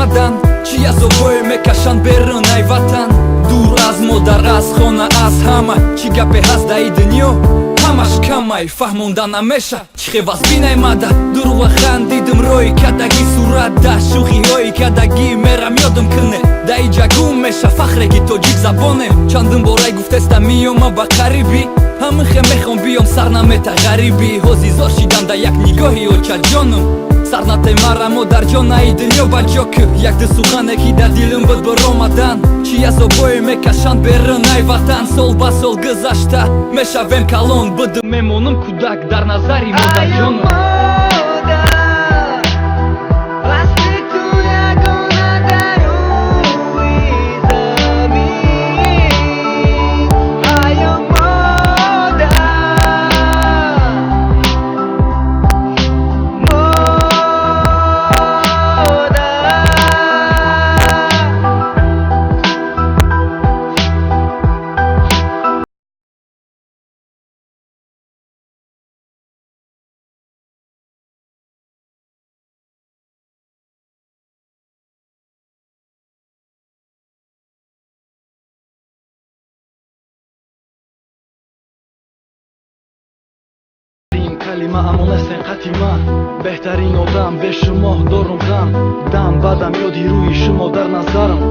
биромадан, чӣ азобое мекашанд берун ай ватан. Дур аз модар, аз хона, аз ҳама, чӣ гапе ҳаст даи дунё, ҳамаш камай. Фаҳмонда намеша, чӣ хе вазбинай мада. Дурӯға хандидим, роҳи кадагӣ, сурат да шӯхиҳои кадагӣ мерам ёдам куне. Да иҷа гум меша фахре ки тоҷик забонем. Чандин борай гуфтеста миёма ба қарибӣ, ҳамин хе мехом биём, сар намета ғарибӣ. Ҳози зор шидам да як нигоҳи очаҷонум. Сарнатаи мара модарҷон, аи дунё ба ҷо ки якду сухане ки дар дилим буд биромадан. Чӣ азобое мекашанд берун ай ватан. Сол ба сол гузашта мешавем калон, будум мемонам кӯдак дар назари модарҷонум. Калима аммо нестен қати ман, беҳтарин одам бе шумо дорум ғам. Дам бадам ёди рӯи шумо дар назарам,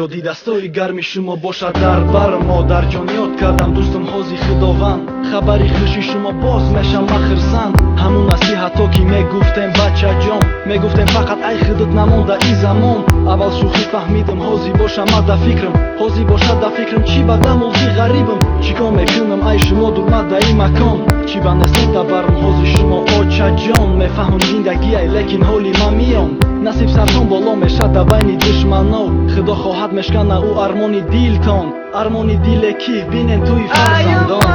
ёди дастои гарми шумо бошад дар барам. Модарҷон, ёд кардам дӯстам ҳози худованд, хабари хуши шумо боз мешам ма хирсанд. Ҳамун насиҳато ки мегуфтем бачаҷон, мегуфтем фақат ай худат намонда и замон. Аввал шӯхӣ фаҳмидам, ҳози боша ма да фикрам, ҳози бошад да фикрам, чӣ ба дамулки ғарибам. Чӣ кор мекунам ай шумо дурмад да и макон, чӣ ба нестем да барам ҳози шумо очаҷон. Мефаҳмам зиндагиай, лекин ҳоли ман миён. Насиб сартон боло мешад да байни душмано, худо хоҳад мешкана ӯ армони дилтон, армони диле ки бинен тӯи фарзандон.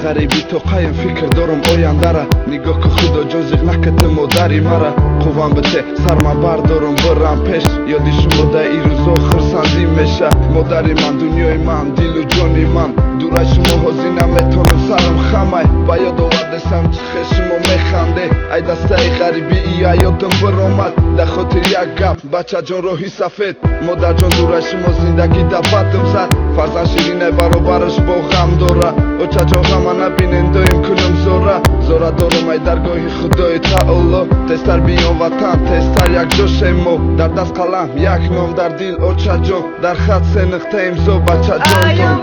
Ғарибӣ то қаем фикр дорам ояндара, нигоҳ ку худоҷон, зиқ наката модари мара. Қуввам бите, сарма бардорам, бирам пеш, ёди шумо да и рӯзо хурсандӣ меша. Модари ман, дунёи ман, дилу ҷони ман, дурай шумо ҳозир наметонам, сарам хамай. Ба ёд овардесам чӣ хел шумо механде, ай дастаи ғарибӣ и аёдам биромад. Да хотир як гап, бачаҷон, роҳи сафед, модарҷон, дурай шумо зиндагӣ да бадам зад. Фарзанд ширинай, баробараш бо ғам дора, очаҷон, ғама набинен, доим кунам зора. Зора дорам ай даргоҳи худои таоло, тезтар биём ватан, тезтар якҷо шемо. Дар даст қалам, як ном дар дил, очаҷон, дар хат се нуқта имзо, бачаҷонтон.